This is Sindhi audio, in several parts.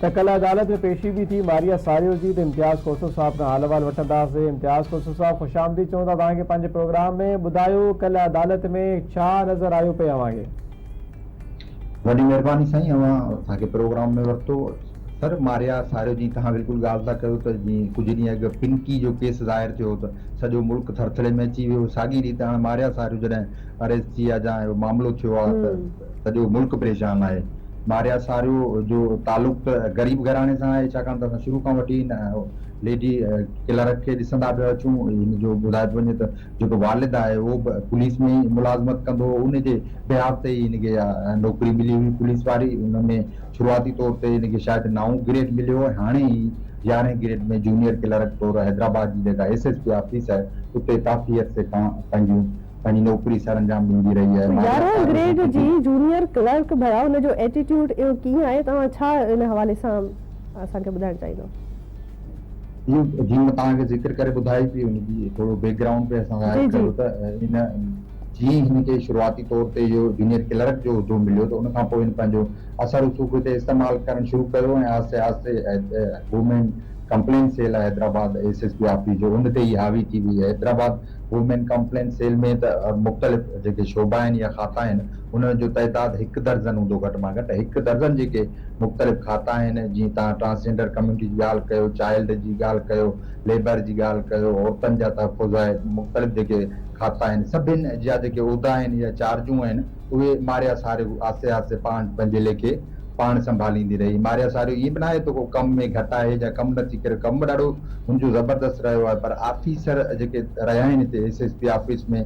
ته ڪلهه عدالت ۾ پيشي به ٿي ماريا ساريو جي ته امتياز کوسو صاحب کان حال احوال وٺنداسين امتياز کوسو صاحب خوش آمديد چئون ٿا توهان کي پنهنجي پروگرام ۾ ٻڌايو ڪلهه عدالت ۾ ڇا نظر آيو پئي اوهان کي. وڏي مهرباني سائين اوهان اسان کي پروگرام ۾ ورتو سر ماريا ساريو جي توهان بلڪل ڳالهه ٿا ڪيو ته جي ڪجهه ڏينهن اڳ پنڪي جو ڪيس ظاهر ٿيو ته سڄو ملڪ ٿرٿلي ۾ اچي ويو ساڳي ريت هاڻ ماريا ساريو جڏهن اريسٽ ٿي آ جا اهو معاملو ٿيو آ ته سڄو ملڪ پريشان آهي ماريا ساريو جو تعلق ته غريب گهراڻي سان آهي، ڇاڪاڻ ته اسان شروع کان وٺي هن ليڊي ڪلارڪ کي ڏسندا پيا اچون. هن جو ٻڌايو پيو وڃي ته جيڪو والد آهي اهو به پوليس ۾ ئي ملازمت ڪندو هو، ان جي بيهاف تي ئي هن کي اها نوڪري ملي هئي پوليس واري. ان ۾ شروعاتي طور تي هن کي شايد نائون گريڊ مليو هو ۽ هاڻي هي يارهين گريڊ ۾ جونيئر ڪلارڪ طور حيدرآباد جي جيڪا ايس ايس پي آفيس آهي اتي ڪافي عرصي کان پنهنجون پنهنجي نوڪري سرانجام ڏيندي رهي آهي. ماريا يارهن ساريو گريڊ سان جي ڪجهه. جونيئر ڪلرڪ ڀلا ان جو ايٽيٽيوڊ اهو ڪيئن آهي توهان ڇا ان حوالي سان اسان کي ٻڌائڻ چاهيندو. اهو جيئن مان توهان کي ذڪر ڪري ٻڌائي پئي ان جي ٿورو بيڪ گرائونڊ پئي اسان جي ظاهر جي. ڪيو ته ان جيئن هن کي شروعاتي طور تي اهو جونيئر ڪلرڪ جو عهدو مليو ته ان کان پوء هن پنهنجو اثر رسوخ هتي استعمال ڪرڻ شروع ڪيو ۽ آهستي آهستي وومين ڪمپلين سيل آهي Hyderabad S S P office جو ان تي ئي حاوي ٿي وئي حيدرآباد وومين ڪمپلين سيل ۾ ته مختلف جيڪي شعبا آهن يا کاتا آهن انهن جو تعداد هڪ درزن هوندو گهٽ مان گهٽ هڪ درزن جيڪي مختلف کاتا آهن جيئن توهان ٽرانسجينڊر ڪميونٽي جي ڳالهه ڪيو چائلڊ جي ڳالهه ڪيو ليبر جي ڳالهه ڪيو عورتن جا تحفظ آهي مختلف جيڪي کاتا آهن سڀن جا جيڪي عهدا آهن يا چارجون آهن اهي ماريا ساريو آهستي آهستي پاڻ پنهنجي ليکي پاڻ سنڀاليندي رهي. ماريا ساريو ائين به ناهي ته ڪو ڪم ۾ گهٽ آهي يا ڪم نٿي ڪري، ڪم به ڏاڍو هن جو زبردست رهيو آهي پر آفيسر جيڪي رهيا آهن هتي ايس ايس پي آفيس ۾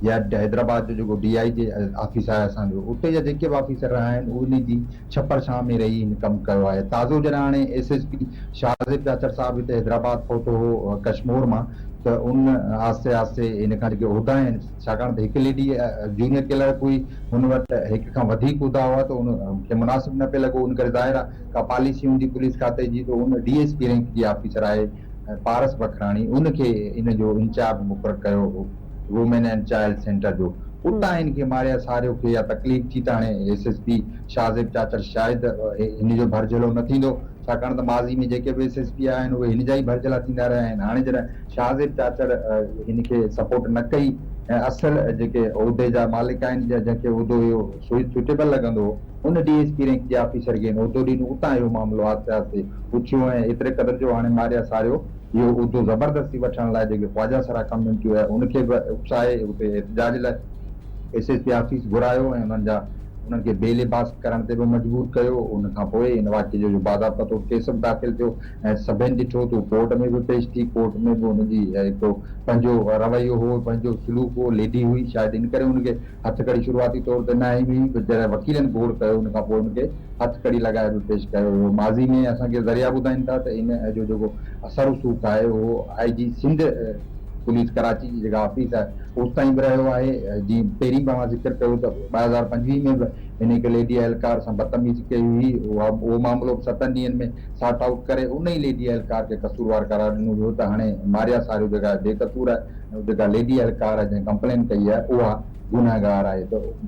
يا حيدرآباد جو جيڪو ڊي I جي آفيس آهي اسان جو اتي جا جيڪي به آفيسر رهيا آهن انهي جي ڇپر ڇانء ۾ رهي هن ڪم ڪيو آهي. تازو جڏهن هاڻي S S P Shahzeb Chachar صاحب هتي حيدرآباد پهتو هو ڪشمور مان ته ان آهستي آهستي هن کان جيڪي عهدا آهن ڇاڪاڻ ته هڪ ليڊي جونيئر ڪلرڪ هئي هن وٽ هڪ کان وڌيڪ عهدا هئا ته ان کي مناسب نه پئي لڳو ان ڪري ظاهر آهي ڪا پاليسي هوندي پوليس کاتي جي ته ان ڊي ايس پي رينڪ جي آفيسر آهي پارس بکراڻي ان کي ان جو انچارج مقرر ڪيو وومين اينڊ چائلڊ سينٽر جو اتان هن کي ماريا ساريو کي اها تڪليف ٿي ته هاڻي S S P Shahzeb Chachar شايد هن جو ڀرجهلو نه ٿيندو ڇاڪاڻ ته ماضي ۾ جيڪي به ايس ايس پي آيا آهن اهي هن جا ئي ڀرجهلا ٿيندا رهيا آهن هاڻي جڏهن شاهزيب چاچڙ هن کي سپورٽ نه ڪئي ۽ اصل جيڪي عهدي جا مالڪ آهن يا جنهن کي عهدو اهو سوئيٽيبل لڳندو هو ان ڊي ايس پي رينڪ جي آفيسر کي هن عهدو ڏنو اتان اهو معاملو آهستي آهستي اٿيو ۽ ايتري قدر جو هاڻي ماريا ساريو اهو عهدو زبردستي وٺڻ لاء جيڪي خواجه سرا ڪميونٽي آهي ان کي به اڪسائي اتي احتجاج لاء ايس ايس پي آفيس گهرايو ۽ انهن جا انهن کي بي لباس ڪرڻ تي به مجبور ڪيو ان کان پوء ان واقعي جو باضابطه طور ڪيس به داخل ٿيو ۽ سڀين ڏٺو ته هو ڪورٽ ۾ به پيش ٿي ڪورٽ ۾ به ان جي هڪ پنهنجو رويو هو پنهنجو سلوڪ هو ليڊي هئي شايد ان ڪري ان کي هٿ ڪڙي شروعاتي طور تي نه آئي هئي پر جڏهن وڪيلن گوڙ ڪيو ان کان پوء ان کي هٿ ڪڙي لڳائي به پيش ڪيو ويو ماضي ۾ اسان کي ذريعا ٻڌائين ٿا ته ان جو جيڪو اثر رسوخ آهي اهو آء جي سنڌ پوليس ڪراچي جي جيڪا آفيس آهي اوستائين به رهيو آهي جيئن پهرين به اوهان ذڪر ڪيو ته 2025 ۾ به هن هڪ ليڊي اهلڪار سان بدتميزي ڪئي هئي اها اهو معاملو به ستن ڏينهن ۾ سارٽ آئوٽ ڪري ان ئي ليڊي اهلڪار کي قصوروار قرار ڏنو ويو ته هاڻي ماريا ساريو جيڪا بي قصور آهي ۽ جيڪا ليڊي اهلڪار آهي جنهن ڪمپلين ڪئي آهي اها گنهگار آهي ته.